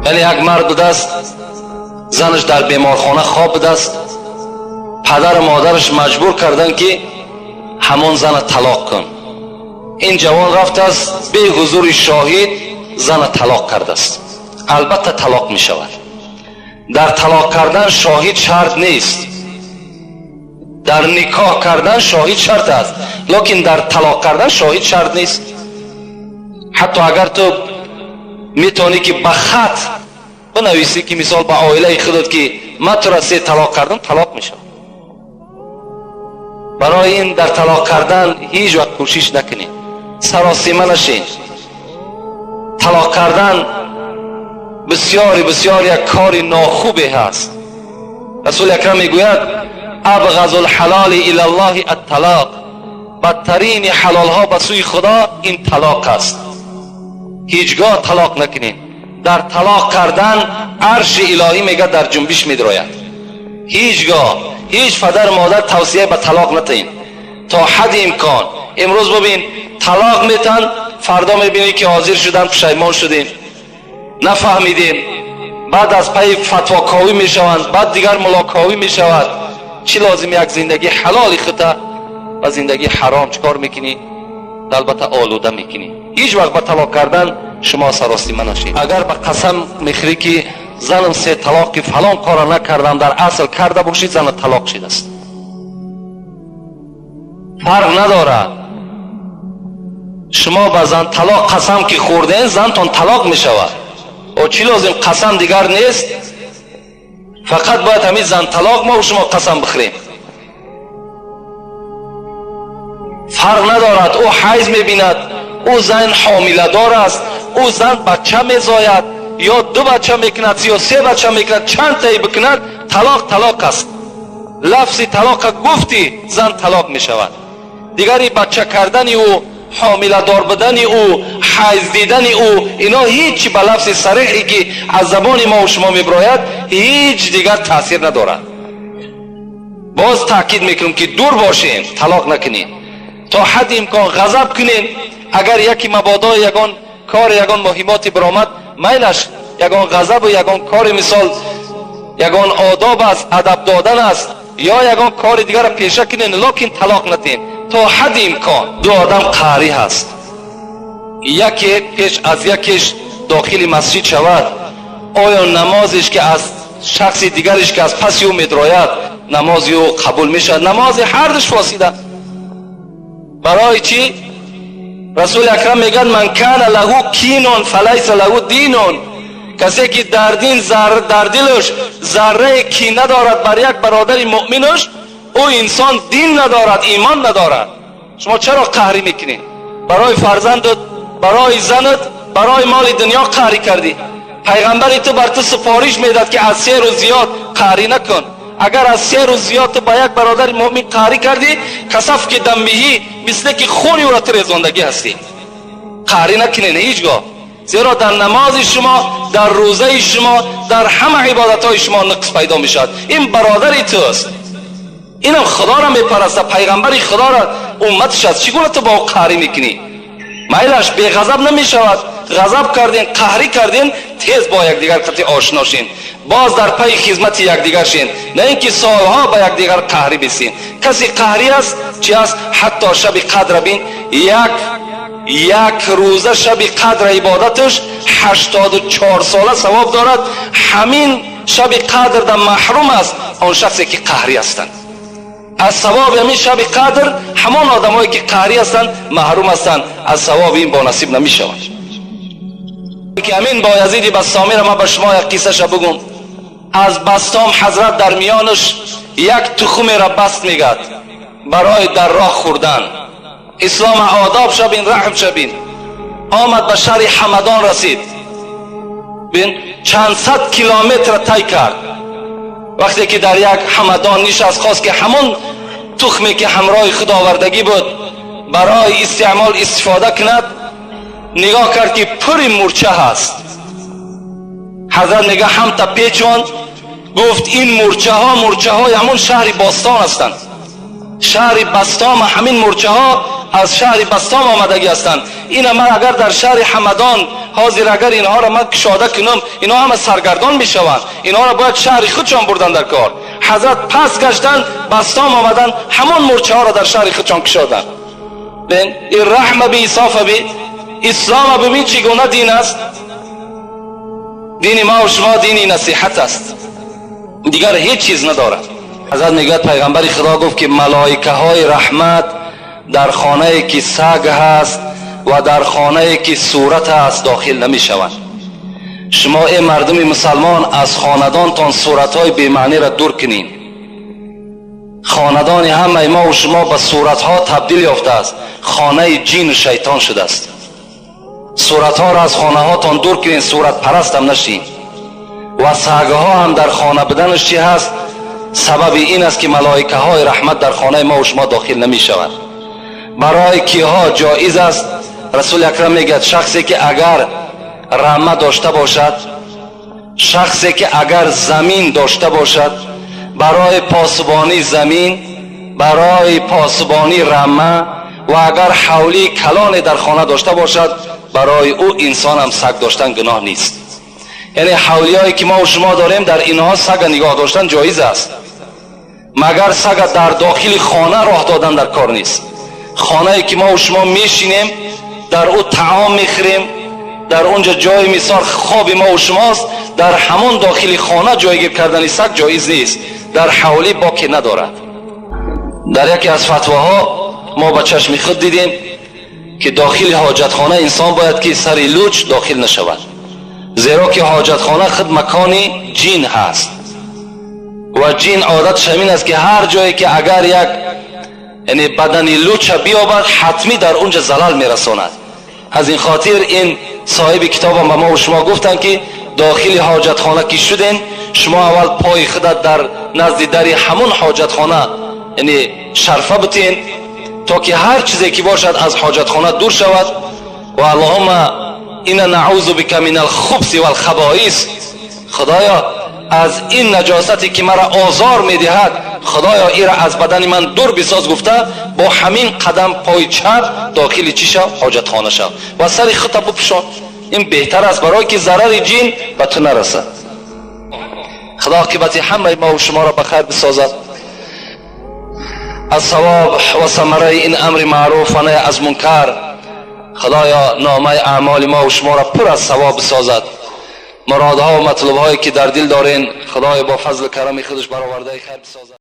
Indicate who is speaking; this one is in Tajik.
Speaker 1: Яъне як мард будааст, занаш дар беморхона хоб будааст, падару модараш маҷбур карданд, ки ҳамон зана талоқ кун. Ин ҷавон рафтааст, беҳузури шоҳид зана талоқ кардааст. Албатта, талоқ мешавад. Дар талоқ кардан шоҳид шарт нест. Дар никоҳ кардан шоҳид шарт аст, лекин дар талоқ кардан шоҳид шарт нест. Ҳатто агар ту метавонӣ, ки ба хат бинависӣ, ки мисол ба оилаи худот, ки ман тура се талоқ кардам, талоқ мешавад. Барои ин дар талоқ кардан ҳеҷ вақт кӯшиш накунед, саросима нашед. Талоқ кардан бисёри бисёр як кори нохубе ҳаст. Расули акрам мегӯяд: أبغض الحلال إلى الله الطلاق. Бадтарини ҳалолҳо ба сӯи Худо ин талоқ аст. Ҳеҷгоҳ талоқ накунед. Дар талоқ кардан арши илоҳӣ, мега, дар ҷунбиш медрояд. Ҳеҷгоҳ ҳеҷ падару модар тавсия ба талоқ натаҳем то ҳадди имкон. Имрӯз бубин, талоқ метан, фардо мебинӣ, ки ҳозир шудан, пушаймон шудем, нафаҳмидем. Баъд аз пайи фатвоковӣ мешаванд, баъд дигар мулоковӣ мешавад. Чӣ лозим? Як зиндагии ҳалоли хута ба зиндагии ҳаром чӣ кор мекунӣ? Албатта, олуда мекунӣ. Ҳеҷ вақт ба талоқ кардан шумо саросима нашед. Агар ба қасам мехӯрӣ, ки занам се талоқи фалон кора накардам, дар асл карда бошӣ, зана талоқ шидааст, фарқ надорад. Шумо ба зан талоқ қасам ки хӯрден, зантон талоқ мешавад. О, чӣ лозим? Қасам дигар нест, фақат бояд ҳамин зан талоқ мо шумо қасам бихӯрем. Фарқ надорад, ӯ ҳайз мебинад, ӯ зан ҳомиладор аст, ӯ зан бача мезояд ё ду бача мекунад ё се бача мекунад, чанд таи бикунад, талоқ талоқ аст. Лафзи талоқа гуфтӣ, зан талоқ мешавад. Дигари бача кардани ӯ, ҳомиладор будани ӯ, ҳайз дидани ӯ, ино ҳеҷ ба лафзи сарихе, ки аз забони мо шумо мебирояд, ҳеҷ дигар таъсир надорад. Боз таъкид мекунем, ки дур бошем, талоқ накунем. То ҳадди имкон ғазаб кунем. Агар яке мабодо ягон кор, ягон муҳимоте биромад, майлаш, ягон ғазабу ягон кори, мисол, ягон одоб аст, адаб додан аст ё ягон кори дигарро пеша кунем, лекин талоқ натем то ҳадди имкон. Ду одам қаҳрӣ ҳаст, яке пеш аз якеш дохили масҷид шавад, оё намозеш, ки аз шахси дигареш, ки аз паси ӯ медрояд, намози ӯ қабул мешавад? Намози ҳардуш фосида. Барои чӣ? Расули акрам мегӯяд: من كان له كين فليس له دين. Касе ки дар дин, дар дилаш зарраи кина дорад бар як бародари муъминаш, ӯ инсон дин надорад, имон надорад. Шумо чаро қаҳрӣ мекунед? Барои фарзандат, барои занат, барои моли дунё қаҳрӣ кардӣ. Пайғамбари ту бар ту супориш медад, ки аз 3 рӯз зиёд қаҳрӣ накун. Агар аз 3 рӯз зиёд ту ба як бародари муъмин қаҳрӣ кардӣ, كسفك دمه, мисле ки хуни ӯро ту резондагӣ ҳастӣ. Қаҳрӣ накунед ҳеҷ гоҳ, зеро дар намози шумо, дар рӯзаи шумо, дар ҳама ибодатҳои шумо нуқс пайдо мешавад. Ин бародари туст, инам Худоро мепарастад, пайғамбари Худоро умматиш аст. Чӣ гуна ту бо ӯ қаҳрӣ мекунӣ? Майлаш, беғазаб намешавад. Ғазаб карден, қаҳрӣ карден, тез бо якдигар қати ошно шин, боз дар пайи хизмати якдигар шин, на ин ки солҳо ба якдигар қаҳрӣ бисин. Каси қаҳрӣ аст, чи аст? Ҳатто шаби қадра бин, як як рӯза шаби қадра ибодаташ 84 сола савоб дорад. Ҳамин шаби қадрда маҳрум аст он шахсе, ки қаҳрӣ ҳастанд аз савоби ҳамин шаби қадр. Ҳамон одамое, ки қаҳрӣ ҳастанд, маҳрум ҳастанд аз савоби ин, бонасиб намешаванд. Ки ҳамин Боязиди Бастомиро ман ба шумо як қиссаша бугум. Аз Бастом ҳазрат дар миёнаш як тухумеро баст мегад барои дар роҳ хӯрдан. Ислом одоб шабин, раҳм шабин. Омад, ба шаҳри Ҳамадон расид. Бин, чанд сад километр тай кард. Вақте ки дар як Ҳамадон нишаст, хост, ки ҳамон тухме, ки ҳамроҳи худ овардагӣ буд, барои истеъмол истифода кунад. Нигоҳ кард, ки пури мурча ҳаст. Ҳазрат мега, ҳамта печонд, гуфт: ин мурчаҳо мурчаҳои ҳамон шаҳри бостон ҳастанд, шаҳри Бастома. Ҳамин мурчаҳо аз шаҳри Бастом омадагӣ ҳастанд. Ина ман агар дар шаҳри Ҳамадон ҳозир агар инҳоро ман кушода кунам, инҳо ҳама саргардон мешаванд. Инҳоро бояд шаҳри худшон бурдан дар кор. Ҳазрат пас гаштанд, Бастом омаданд, ҳамон мӯрчаҳоро дар шаҳри худшон кушоданд. Бин ин раҳма би, исофа би, ислома бибин, чӣ гуна дин аст. Дини ма ва шумо дини насиҳат аст, дигар ҳеҷ чиз надорад. Ҳазрат мегӯяд, пайғамбари Худо гуфт, ки малоикаҳои раҳмат дар хонае ки саг ҳаст ва дар хонае ки сурат аст дохил намешаванд. Шумо, э мардуми мусалмон, аз хонадонтон суратҳои бемаъниро дур кунед. Хонадони ҳамаи мо ва шумо ба суратҳо табдил ёфтааст, хонаи ҷину шайтон шудааст. Суратҳоро аз хонаҳотон дур кунед, суратпарастам нашин. Ва сагҳо ҳам дар хона буданаш чӣ ҳаст? Сабаби ин аст, ки малоикаҳои раҳмат дар хонаи мо ва шумо дохил намешаванд. Барои киҳо ҷоиз аст? Расули акрам мегӯяд, шахсе ки агар рама дошта бошад, шахсе ки агар замин дошта бошад, барои посбонии замин, барои посбонии рама, ва агар ҳавлии калоне дар хона дошта бошад, барои ӯ инсонам саг доштан гуноҳ нест. Яъне ҳавлиҳое ки мо шумо дорем, дар инҳо сага нигоҳ доштан ҷоиз аст, магар сага дар дохили хона роҳ додан дар кор нест. Хонае ки мо шумо мешинем, дар ӯ таом мехӯрем, дар онҷо ҷои мисол хоби мо шумост, дар ҳамон дохили хона ҷойгир кардани саг ҷоиз нест. Дар ҳавлӣ боке надорад. Дар яке аз фатвоҳо мо ба чашми худ дидем, ки дохили ҳоҷатхона инсон бояд ки сари луч дохил нашавад, зеро ки ҳоҷатхона худ макони ҷин ҳаст ва ҷин одатш ҳамин аст, ки ҳар ҷое ки агар як, яъне бадани луча биёбад, ҳатмӣ дар онҷа залал мерасонад. Аз ин хотир ин соҳиби китобам ба мо шумо гуфтанд, ки дохили ҳоҷатхона ки шуден, шумо аввал пои худат дар назди дари ҳамон ҳоҷатхона, яъне шарфа бутен, то ки ҳар чизе ки бошад аз ҳоҷатхона дур шавад. Ва اللهم إنا نعوذ بك من الخبث والخبائث, худоё, аз ин наҷосате ки маро озор медиҳад, худоё, ира аз бадани ман дур бисоз, гуфта, бо ҳамин қадам пои чап дохили чӣ шав? Ҳоҷатхона шав ва сари худта бупӯшон. Ин беҳтар аст, барое ки зарари ҷин ба ту нарасад. Худо оқибати ҳамаи мо шуморо ба хайр бисозад. Аз савоб ва самараи ин амри маъруф ва наҳй аз мункар, худоё, номаи аъмоли мо шуморо пур аз савоб бисозад. Муродҳо ва матлубҳое ки дар дил дорен, худоё, бо фазлу карами худаш баровардаи хайр бисозад.